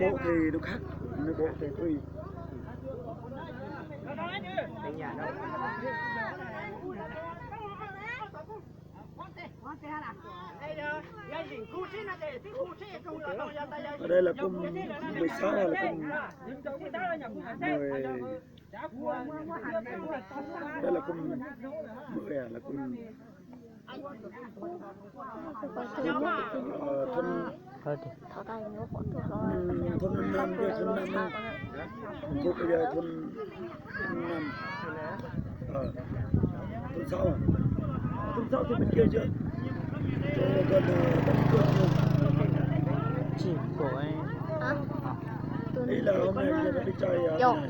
Bộ thì nó khác, nó bộ thì tôi Ở đây là cung mười sáu hay là cung mười, đây là cung mười à, là cung Ờ, thôn, Thọ tay nhớ khổ thuốc rồi. Ừm, thôn năm kia, thôn năm á. Thôn bây giờ thôn năm. Ờ, thôn sáu à? Thôn sáu thì bên kia chưa? Ờ, gần, ờ, Tân Phước chưa? Chỉ của ấy. Hả? Ý là hôm nay kia nó đi chơi, ờ, Vô. Này.